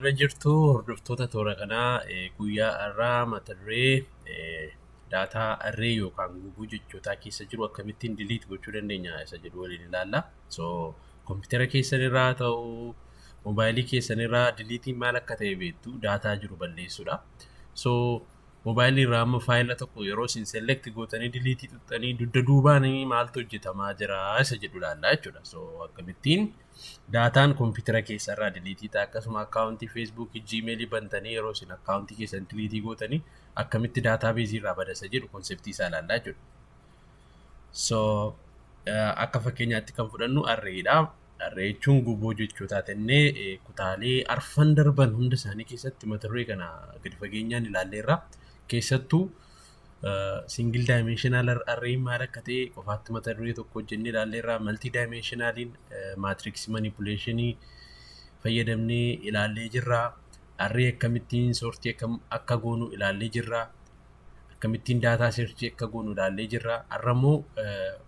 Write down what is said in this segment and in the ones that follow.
Irra jirtu hordoftoota toora kanaa, guyyaa har'aa mata duree data array yookaan guuboo jechootaa keessa jiru akkamittiin delete gochuu dandeenya isa jedhu waliin ilaalla. So kompiitara keessan irraa haa ta'u, moobaayilii keessan irraa deleteiin maal akka ta'e beektu, data jiru balleessuudha. So moobaayilii irraa amma faayila tokko yeroo isin select gootanii delete tuqxanii dugda duubaan maaltu hojjetamaa jira isa jedhu ilaalla jechuudha. So akkamittiin dataan kompiitara keessa irraa delete ta'a, akkasuma akkaawuntii Feesbuukii, Jiimeelii bantanii yeroo isin akkaawuntii keessan delete gootanii akkamitti databaseii irraa bada isa jedhu conceptii isaa ilaallaa jechuudha. So akka fakkeenyaatti kan fudhannu arraydha. Array jechuun guuboo jechootaa jennee kutaalee arfan darban hunda isaanii keessatti mata duree kana gadi fageenyaan ilaalleerra. Keessattuu single dimensional arrayn maal akka ta'e qofaatti mata duree tokko hojjennee ilaalleerra. Multi dimensionaliin matrix manipulationii fayyadamnee ilaallee jirra. Array akkamittiin sortii akka goonu ilaallee jirra. Akkamittiin data searchii akka goonu ilaallee jirra. Har'a immoo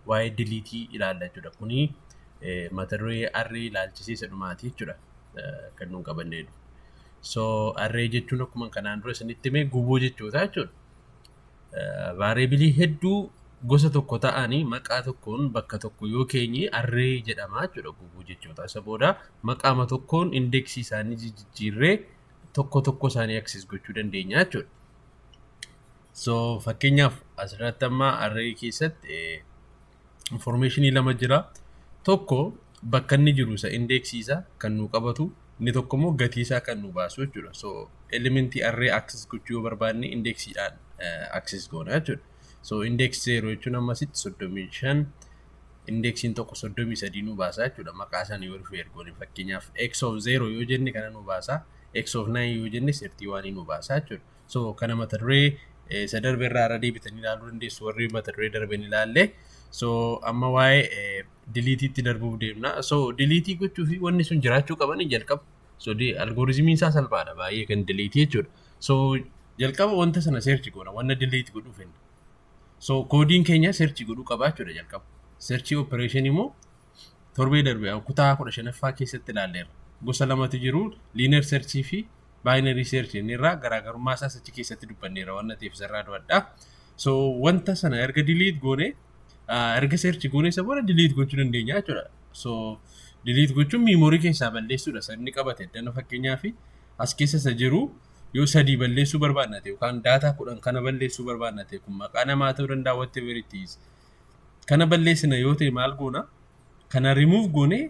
waa'ee deleteii ilaalla jechuudha. Kuni mata duree array ilaalchisee isa dhumaati jechuudha. Kan nuun qabannee dhufu. So array jechuun akkuma kanaan dura isinitti hime guuboo jechootaa jechuudha. Variableii hedduu gosa tokko ta'anii maqaa tokkoon bakka tokko yoo keenye array jedhama jechuudha guuboo jechoota. Isa booda maqaama tokkoon indexii isaanii jijjiirree tokko tokko isaanii access gochuu dandeenya jechuudha. So fakkeenyaaf asirratti amma array keessatti informationii lama jira. Tokko bakka inni jiru isa indexii isaa kan nu qabatu, inni tokko immoo gatii isaa kan nu baasu jechuudha. So elementii array access gochuu yoo barbaanne indexiidhaan access goona jechuudha. So index 0 jechuun ammasitti 35, indexiin tokko 33 nu baasa jechuudha. Maqaa isaanii yoo dhufe ergoon fakkeenyaaf x of 0 yoo jenne kana nu baasa. X of 9 yoo jenne 31 nu baasa jechuudha. So kana mata duree isa darbe irraa irra deebitanii ilaaluu dandeessu warri mata duree darbe ni ilaalle. So amma waa'ee deleteiitti darbuuf deemna. So deleteii gochuu fi wanni sun jiraachuu qaban jalqaba. So algorithmiin isaa salphaadha baay'ee kan deleteii jechuudha. So jalqaba wanta sana search goona, wanna delete godhuuf hin. So codeiin keenya search godhuu qaba jechuudha jalqaba. Search operation immoo torbee darbe kutaa 15ffaa keessatti ilaalleerra. Gosa lamatu jiru, linear searchii fi binary search inni irraa garaagarummaa isaas achi keessatti dubbanneera waan ta'eef isarraa du'adha. So wanta sana erga delete goone, erga search goone, isa booda delete gochuu dandeenya jechuudha. So delete gochuun memory keessaa balleessuudha isa inni qabate. Dana fakkeenyaaf as keessa isa jiru yoo sadii balleessuu barbaadna ta'e yookaan data 10 kana balleessuu barbaadna ta'e, kun maqaa namaa ta'uu danda'a, whatever it is. Kana balleessina yoo ta'e maal goona? Kana remove goone,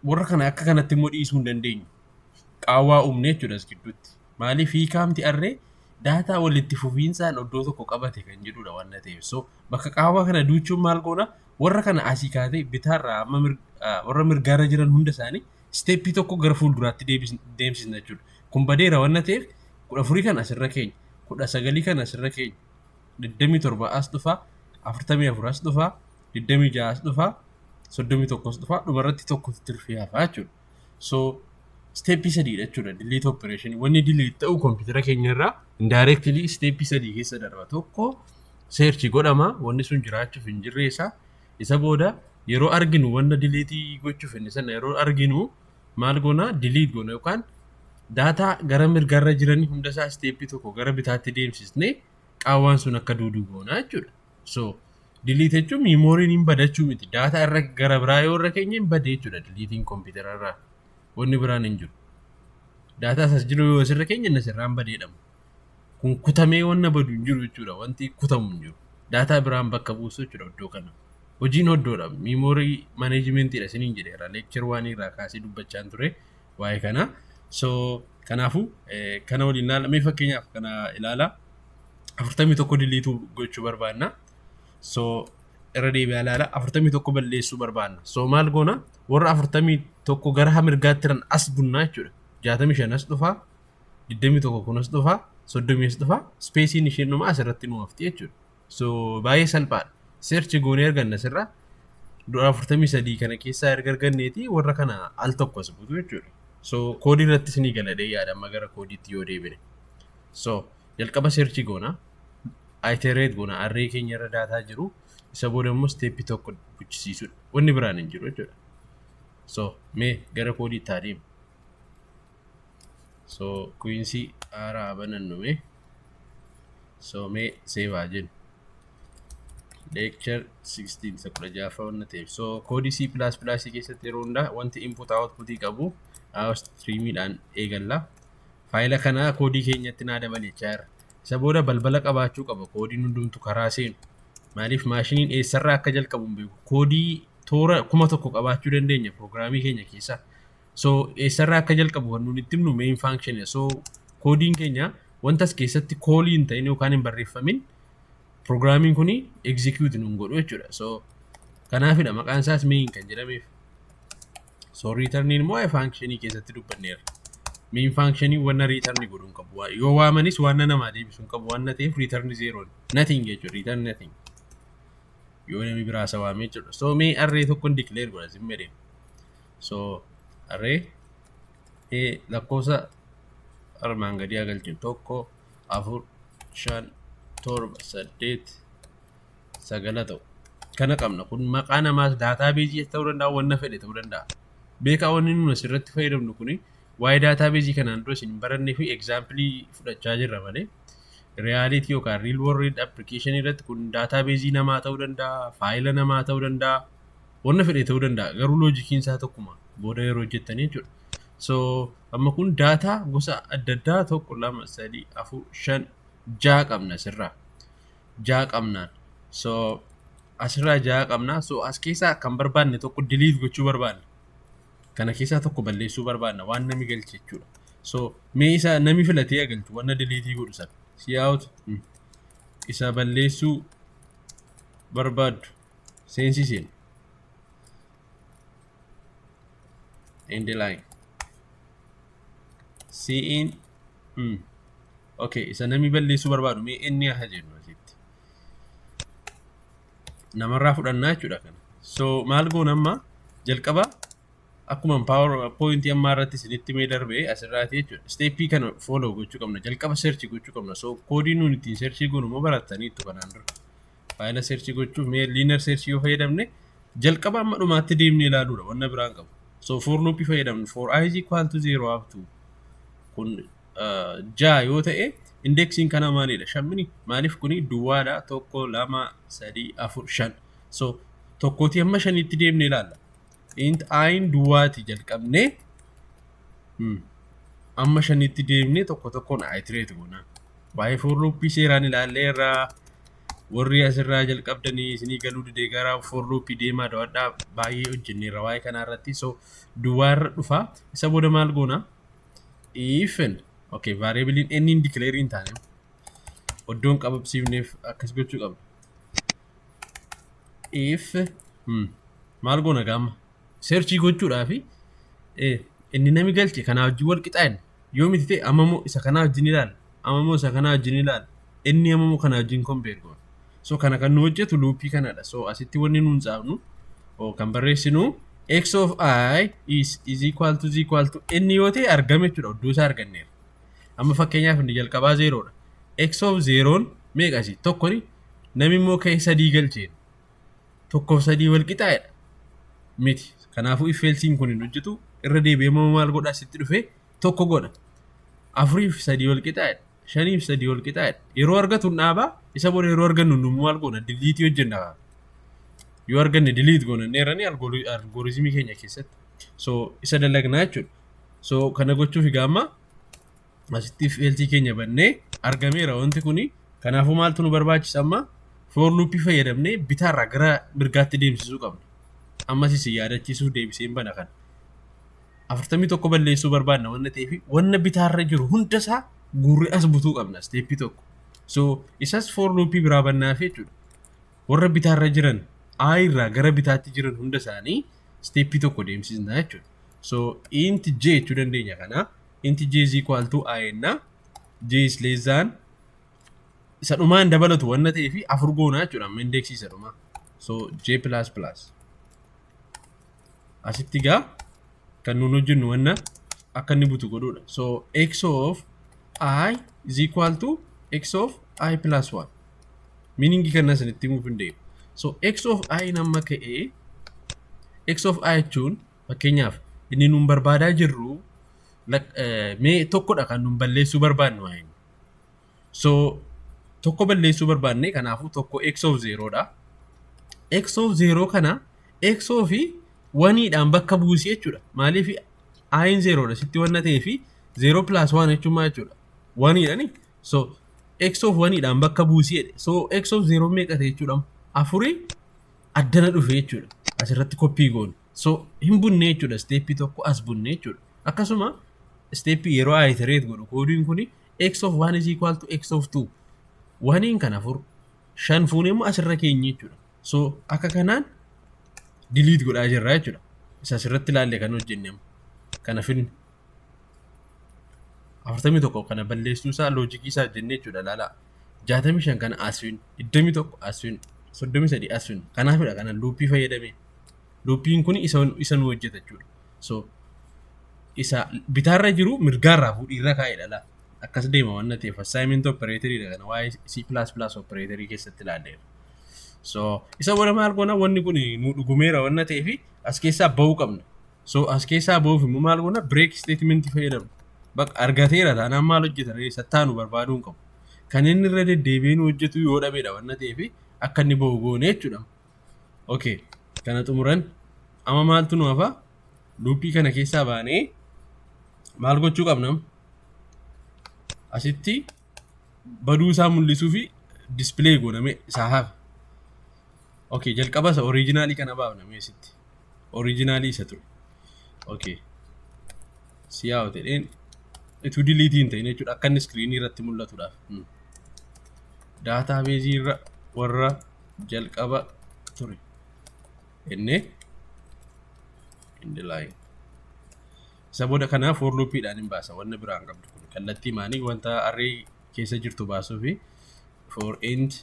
warra kana akka kanatti immoo dhiisuu hin dandeenyu. Qaawwaa uumne jechuudha as gidduutti. Maaliif? Hiikaamti array data walitti fufiinsaan iddoo tokko qabate kan jedhudha waan ta'eef. So bakka qaawwaa kana duuchuun maal goona? Warra kana asii kaatee bitaarraa amma warra mirgaarra jiran hunda isaanii stepii tokko gara fuulduraatti deemsisna jechuudha. Kun badeera waan ta'eef 14 kana asirra keenya, 19 kana asirra keenya, 27 as dhufaa, 44 as dhufaa, 26 as dhufaa, 31 as dhufaa, dhumarratti tokkotu tirfii hafaa jechuudha. So stepii sadiidha jechuudha delete operation. Wanni delete ta'u kompiitara keenya irraa indirectly stepii sadii keessa darba. Tokko search godhama, wanni sun jiraachuuf hin jirre isaa. Isa booda yeroo arginu, wanna delete gochuuf inni sana yeroo arginu maal goona? Delete goona yookaan data gara mirgaarra jiranii hunda isaa stepii tokko gara bitaatti deemsisnee qaawwaan sun akka duudu goona jechuudha. So delete jechuun memoryn hin badachuu miti. Data irra gara biraa yoo irra keenya hin bade jechuudha deleteiin kompiitara irraa. Wanni biraan hin jiru. Data as jiru yoo asirra keenya inni asirraan badeedhama. Kun kutamee wanna badu hin jiru jechuudha. Wanti kutamu hin jiru. Data biraan bakka buusu jechuudha iddoo kana. Hojiin hoddoodha. Memory managementiidha isiniin jedheera. Lecture waan irraa kaasee dubbachaan ture waa'ee kana. So kanaafuu kana waliin ilaala. Mee fakkeenyaaf kana ilaala. 41 delete gochuu barbaanna. So irra deebi'aa ilaala. 41 balleessuu barbaanna. So maal goona? Warra 41 gara mirgaatti jiran as bunnaa jechuudha. 65 as dhufaa. 21 kun as dhufaa. 30 as dhufaa. Spaceiin isheen dhuma asirratti nu hafti jechuudha. So baay'ee salphaadha. Search goonee arganna asirraa. Dura 43 kana keessaa erga arganneeti warra kana al tokko as butu jechuudha. So codeii irrattis ni galadhee yaada amma gara codeiitti yoo deebine. So jalqaba search goona. Iterate goona array keenya irra data jiru. Isa booda immoo stepii tokko buchisiisuudha. Wanni biraan hin jiru jechuudha. So mee gara codeiitti haa deemu. So Quincy haaraa banannume. So mee save haa jennu. Lecture 16 isa 16ffaa wanna ta'eef. So koodii C++ keessatti yeroo hundaa wanti input outputii qabu streamiidhaan eegalla. Faayila kana koodii keenyatti naa dabalechaa jira. Isa booda balbala qabaachuu qaba koodiin hundumtu karaa seenu. Maaliif maashiniin eessarraa akka jalqabu hin beeku. Koodii toora 1000 qabaachuu dandeenya piroogiraamii keenya keessaa. So eessarraa akka jalqabu kan nuti itti himnu main function. So koodiin keenya wanta as keessatti callii hin ta'in yookaan hin barreeffamin piroogiraamiin kun execute nuun godhu jechuudha. So kanaafidha maqaan isaas main kan jedhameef. So returniin immoo functionii keessatti dubbanneerra. Main functionii wanna return godhu hin qabu. Yoo waamanis waan namaa deebisu hin qabu waan ta'eef return zero, nothing jechuudha, return nothing. Yoo namni biraa isa waamee jechuudha. So mee array tokkoon declare godha zimmedee. So array lakkoofsa armaan gadii haa galchinu: tokko, afur, shan, torba, saddeet, sagala ta'u. Kana qabna. Kun maqaa namaas databaseii ta'uu danda'a, wanna fedhe ta'uu danda'a. Beekaa, wanni nuti asirratti fayyadamnu kuni waa'ee databaseii kanaan dura isin hin barannee fi exampleii fudhachaa jirra malee reality yookaan real world applicationii irratti kun databaseii namaa ta'uu danda'a, faayila namaa ta'uu danda'a, wanna fedhe ta'uu danda'a. Garuu logiciin isaa tokkuma booda yeroo hojjettanii jechuudha. So amma kun data gosa adda addaa tokko, lama, sadii, afur, shan, ja'a qabna asirraa. Ja'a qabnaan. So asirraa ja'a qabna. So as keessaa kan barbaanne tokko delete gochuu barbaanna. Kana keessaa tokko balleessuu barbaanna waan nami galche jechuudha. So mee isa nami filatee agalchu wanna deleteii godhu sana. Cout isa balleessuu barbaaddu seensiseen. End line. Cin okay, isa nami balleessuu barbaadu mee inni haa jennu asitti. Namarraa fudhannaa jechuudha kana. So maal goona? Amma jalqaba akkuma PowerPoint ammaa irratti isinitti mee darbee asirraati jechuudha. Stepii kana follow gochuu qabna. Jalqaba search gochuu qabna. So koodii nuti ittiin search goonu immoo barattaniittu kanaan dura. Faayila search gochuuf mee linear search yoo fayyadamne jalqaba amma dhumaatti deemnee ilaaluudha, wanna biraan qabu. So for loop fayyadamnu, for i is equal to 0 up to kun ja'a yoo ta'e indexiin kana maalidha? Shammini. Maaliif kuni duwwaadha? Tokko, lama, sadii, afur, shan. So tokkootii hamma shaniitti deemnee ilaalla. Int i'n duwwaati jalqabnee amma shaniitti deemnee tokko tokkoon iterate goona. Waa'ee for loopii seeraan ilaallee irraa warri asirraa jalqabdanii isinii galuu didee gara for loopii deemaa daawwadhaa, baay'ee hojjenneerra waa'ee kanaa irratti. So duwwaarra dhufaa, isa booda maal goona? If okay, variableiin inni hin declare hin taane iddoon qabsiifneef akkas gochuu qabna. If maal goona gaama searchii gochuudhaafi inni nami galche kanaa wajjin wal qixaa'in yoo miti ta'e, amma isa kanaa wajjin ilaalla, amma isa kanaa wajjin ilaalla, inni amma kanaa wajjin compare goona. So kana kan nu hojjetu loopii kanadha. So asitti wanni nuun tsaafnu kan barreessinu x of i is equal to is equal to inni yoo ta'e argame jechuudha, iddoo isaa arganneera. Amma fakkeenyaaf inni jalqabaa zeroodha. X of zeroon meeqa asii? Tokkoni. Namni immoo ka'ee sadii galcheen, tokkoof sadii wal qixaa'edha miti. Kanaafuu if elseiin kun hin hojjetu. Irra deebi'ee immoo maal godha? Asitti dhufee tokko godha. Afuriif sadii wal qixaa'edha. Shaniif sadii wal qixaa'edha. Yeroo argatu hin dhaabaa. Isa booda yeroo argannu nu maal goona? Deleteii hojjenna. Yoo arganne delete goona neerani algorithmii keenya keessatti. So isa dalagnaa jechuudha. So kana gochuuf egaa amma asitti if elseii keenya bannee argameera wanti kuni. Kanaafuu maaltu nu barbaachisa amma? For loopii fayyadamnee bitaarraa gara mirgaatti deemsisuu qabna. Ammas isin yaadachiisuuf deebiseen bana kana. 41 balleessuu barbaadna wanna ta'eef wanna bitaarra jiru hundasaa guurree as butuu qabna stepii tokko. So isas for loopii biraa bannaaf jechuudha. Warra bitaarra jiran, i irraa gara bitaatti jiran hunda isaanii stepii tokko deemsisna jechuudha. So int j jechuu dandeenya kana. Int j is equal to i enna j is less than isa dhumaan dabalatu wanna ta'eef afur goonaa jechuudha amma indexii isa dhumaa. So j plus plus. Asitti gaa kan nuun hojjennu wanna akka inni butu godhuudha. So x of i is equal to x of i plus 1. Meaning kana isinitti himuuf hin deemu. So x of i nama ka'ee x of i jechuun fakkeenyaaf inni nuun barbaadaa jirru Mee tokkodha kan nun balleessuu barbaannu haa inni. So tokko balleessuu barbaanne, kanaafuu tokko x of zerodha. X of zero kana x of oneiidhaan bakka buusii jechuudha. Maaliif? I'n zerodha sitti wanna ta'ee fi zero plus one jechuun maal jechuudha? Oneiidhani. So x of oneiidhaan bakka buusii jedhe. So x of zero meeqa ta'e jechuudha? Afurii addana dhufe jechuudha. Asirratti copy goone. So hin bunne jechuudha. Stepii tokko as bunne jechuudha. Akkasuma stepii yeroo iterate godhu koodiin kuni x of 1 is equal to x of 2. Oneiin kan afur shan fuunee immoo asirra keenya jechuudha. So akka kanaan delete godhaa jirra jechuudha. Isa asirratti ilaalle kan hojjenne amma. Kana finne. 41 kana balleessuu isaa logicii isaa jennee jechuudha, ilaalaa. 65 kana as finne, 21 as finne, 33 as finne. Kanaafidha kana loopii fayyadame. Loopiin kun isa nu hojjeta jechuudha. So isa bitaarra jiru mirgaarraa fuudhiirra kaa'edha laa. Akkas deema waan ta'eef assignment operatoriidha kana waa'ee C++ operatorii keessatti ilaalleera. So isa booda maal goona? Wanni kun nu dhugumeera waan ta'eef as keessaa bahuu qabna. So as keessaa bahuuf immoo maal goona? Break statement fayyadamna. Bakka argateera taanaan maal hojjeta ree? Sattaanu barbaaduu hin qabu. Kan inni irra deddeebi'ee nu hojjetu yoo dhabeedha waan ta'eef akka inni bahu goone jechuudha. Okay, kana xumuran amma maaltu nu hafa? Loopii kana keessaa baanee maal gochuu qabna? Asitti baduu isaa mul'isuu fi display gooname isaa hafe. Okay, jalqaba isa originalii kana baafna mee asitti. Originalii isa ture. Okay. Siyaa'u ta'een ituu deleteii hin ta'in jechuudha, akka inni screenii irratti mul'atuudhaaf. Databaseii irra warra jalqaba ture. Innee end line. Isa booda kanaaf for loopiidhaan hin baasa, wanna biraan qabdu kun kallattii maanii wanta array keessa jirtu baasuu fi for int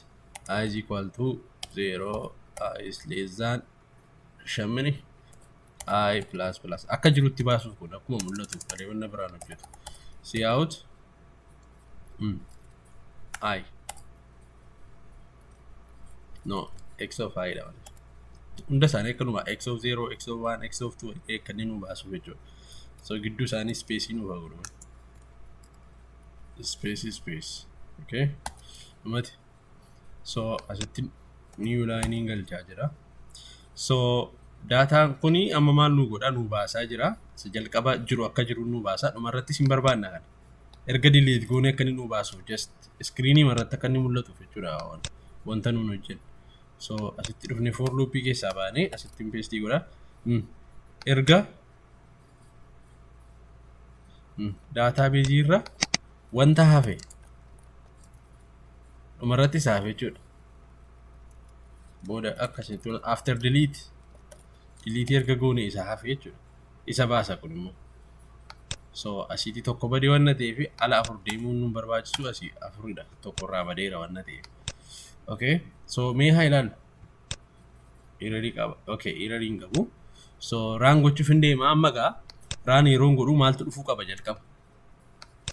i is equal to 0, i is less than shamini, i plus plus akka jirutti baasuuf kun akkuma mul'atu malee wanna biraan hojjetu. Cout i, no, x of i dha. Hunda isaanii akkanuma x of 0, x of 1, x of 2 kanneen nu baasuuf jechuudha. So gidduu isaanii space nuuf haa godhu. Space space. Okay. Dhumati. So asitti new line galchaa jira. So dataan kuni amma maal nu godha? Nu baasaa jira. Isa jalqaba jiru akka jiru nu baasaa. Dhumarrattis hin barbaanna kana. Erga delete goonee akka inni nu baasuuf, just screenii irratti akka inni mul'atuuf jechuudha wanta nuun hojjennu. So asitti dhufnee for loopii keessaa baanee asitti paste godha. Erga databaseii irra wanta hafe dhumarratti isa hafe jechuudha. Booda akkasitti after delete, delete erga goone isa hafe jechuudha. Isa baasa kun immoo. So asitti tokko badee waan ta'eef ala afur deemuun nu barbaachisu, asii afuridha, tokko irraa badeera waan ta'eef. Okay, so mee haa ilaallu. Errorii qaba. Okay, errorii hin qabu. So run gochuuf hin deema amma gaa. Run yeroon godhu maaltu dhufuu qaba jalqaba?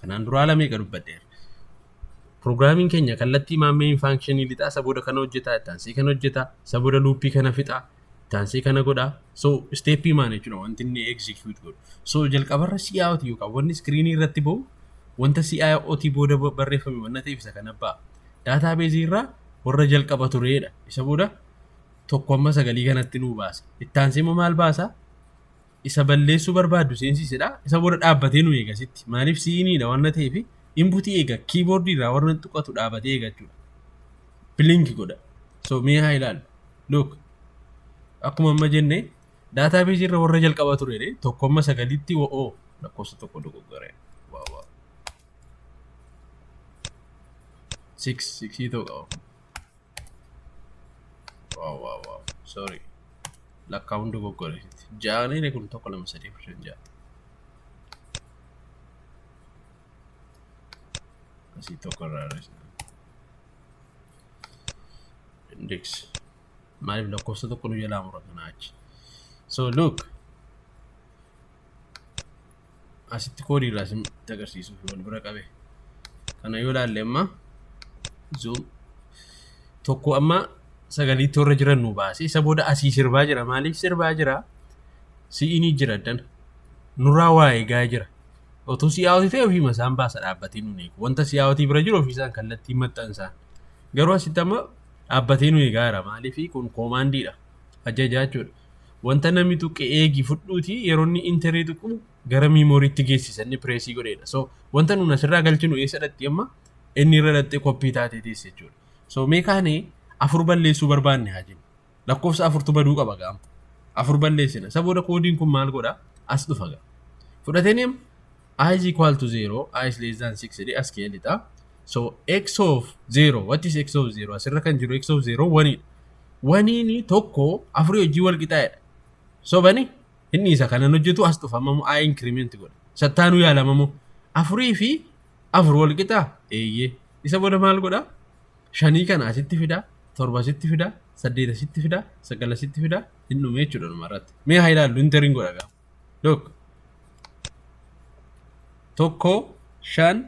Kanaan dura haala meeqa dubbadheera. Programiin keenya kallattii main functionii lixaa, isa booda kana hojjetaa, ittaansii kana hojjetaa, isa booda loopii kana fixaa, ittaansii kana godhaa. So stepii maan jechuudha wanti inni execute godhu. So jalqabarra cout yookaan wanni screenii irratti bahu wanta cout booda barreeffame wanna ta'eef isa kana ba'a. Databaseii irraa warra jalqaba tureedha. Isa booda tokko amma sagalii kanatti nuu baasa. Ittaansii immoo maal baasa? Isa balleessuu barbaaddu seensisedha. Isa booda dhaabbatee nu eega sitti. Maaliif? Siiniidha waan ta'eef inputii eega, keyboardii irraa warra tuqatu dhaabatee eega jechuudha. Blink godha. So mee haa ilaallu. Look. Akkuma amma jenne databaseii irra warra jalqaba ture tokko amma sagalitti o'oo lakkoofsa tokko dogoggoree. Wow wow. Six sixii ta'uu qaba. Wow wow wow. Sorry. Lakkaa'uun dogoggore. Ja'anii kun tokko, lama, sadii, afur, shan, ja'a. Asii tokko irraa hir'isna. Index. Maaliif lakkoofsa tokko nu jalaa mura kanaa achi. So look. Asitti koodii irraa isinitti agarsiisuuf wal bira qabe. Kana yoo ilaalle amma zoom tokko amma sagaliitti warra jiran nu baase. Isa booda asii sirbaa jira. Maaliif sirbaa jira? Si'inii jira addana. Nurraa waa eegaa jira. Otuu cout ta'e ofiima isaan baasa dhaabbatee nuun eegu. Wanta cout bira jiru ofiisaan kallattii maxxansaan. Garuu asitti amma dhaabbatee nu eegaa jira. Maaliif kun commandiidha. Ajajaa jechuudha. Wanta namni tuqe eegi fudhuuti yeroo inni enterii tuqu gara memoryitti geessisa inni pressii godheedha. So wanta nuun asirraa galchinu eessa dhatti amma inni irra dhattee copy taatee teesse jechuudha. So mee kaanee afur balleessuu barbaanne haa jennu. Lakkoofsa afurtu baduu qaba gaama. Afur balleessina. Isa booda codeiin kun maal godhaa? As dhufa gaa. Fudhatee amma i is equal to 0, i is less than 6 jedhee as ka'ee lixa. So x of 0, what is x of 0? Asirra kan jiru x of 0 oneiidha. Oneiin tokko afurii hojii wal qixaa'edha. So bani inni isa kanan hojjetu as dhufa ammoo i increment godha. Sattaanuu yaalamamoo afurii fi afur wal qixaa eeyyee. Isa booda maal godhaa? Shanii kana asitti fidaa, torba asitti fidaa, saddeet asitti fidaa, sagal asitti fidaa, hin dhume jechuudha dhumarratti. Mee haa ilaallu enteriin godha gaa. Look. Tokko, shan,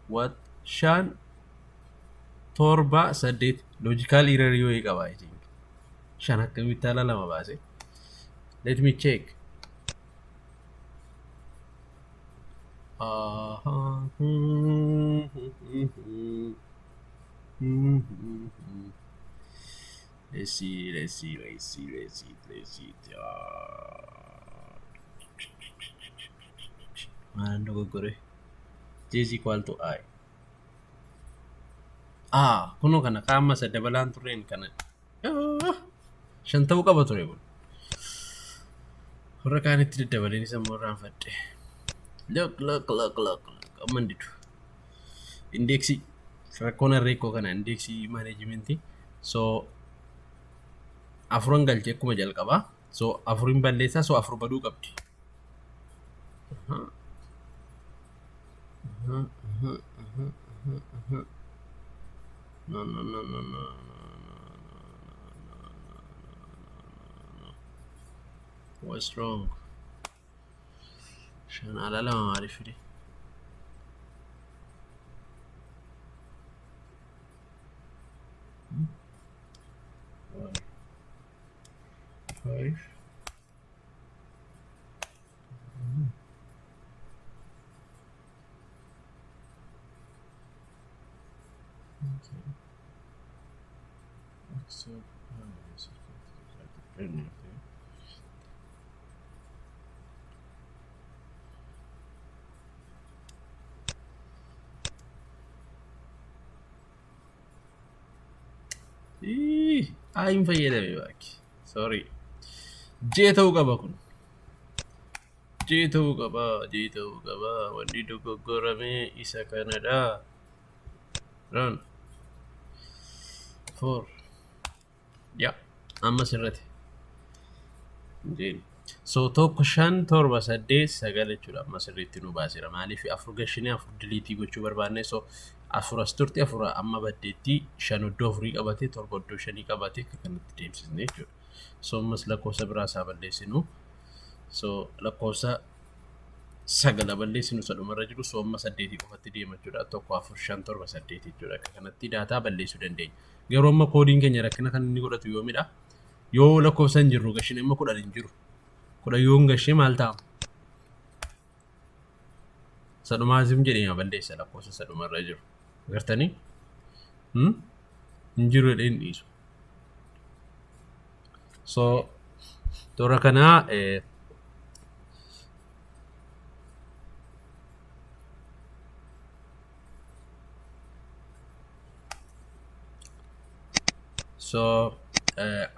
what, shan, torba, saddeet. Logical error yoo qaba, I think. Shan akkamitti haala lama baase? Let me check. Uh, Let's see, let's see, let's see, let's see, let's see. Maalan dogoggore? J is equal to I. Ah, kunoo kana qaama isa dabalaan turreen kana. Shan ta'uu qaba ture kun. Warra kaanitti daddabaleen isa immoo irraanfadhe. Look, look, look, look, look. Amma hin didu. Indexii. Rakkoon array koo kana indexii managementii. So afuran galchee akkuma jalqabaa. So afurin balleessaa, so afur baduu qabdi. No, no, no, no, no, no, no. What's wrong? Shan ala lama maaliif fide? One, five. Okay. X of I is equal to the Ii, hin fayyadame baaki. Sorry. J ta'uu qaba kun. J ta'uu qaba, J ta'uu qaba. Wanni dogoggorame isa kanadha. Run. Four. Ya, amma sirrate. Jeen. So tokko, shan, torba, saddeet, sagal jechuudha. Amma sirriitti nu baaseera. Maaliif afur gashinee afur deleteii gochuu barbaanne. So afur as turte, afur amma baddeetti, shan iddoo afurii qabate, torba iddoo shanii qabate, akka kanatti deemsisne jechuudha. So ammas lakkoofsa biraa isaa balleessinu. So lakkoofsa sagala balleessinu isa dhumarra jiru. So amma saddeetii qofatti deema jechuudha. Tokko, afur, shan, torba, saddeet jechuudha. Akka kanatti data balleessuu dandeenya. Garuu amma codeiin keenya rakkina kan inni godhatu yoomidha? Yoo lakkoofsa hin jirru gashine, amma 10 hin jiru. 10 yoo hin gashee maal ta'a? Sadhumaa zim jedhee balleessa lakkoofsa sadhumarra jiru. Agartanii? Hin jiru jedhee hin dhiisu. So toora kanaa so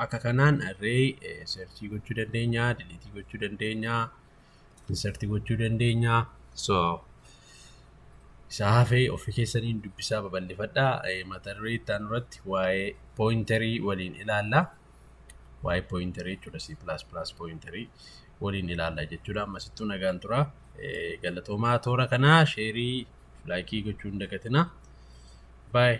akka kanaan array searchii gochuu dandeenya, deleteii gochuu dandeenya, insertii gochuu dandeenya. So isa hafee ofii keessaniin dubbisaa babal'ifadhaa. Mata duree itti aanu irratti waa'ee pointerii waliin ilaalla. Waa'ee pointerii jechuudha, C++ pointerii waliin ilaalla jechuudha. Ammasittuu nagaan tura. Galatoomaa toora kanaa shareii, likeii gochuu hin dagatinaa. Bye.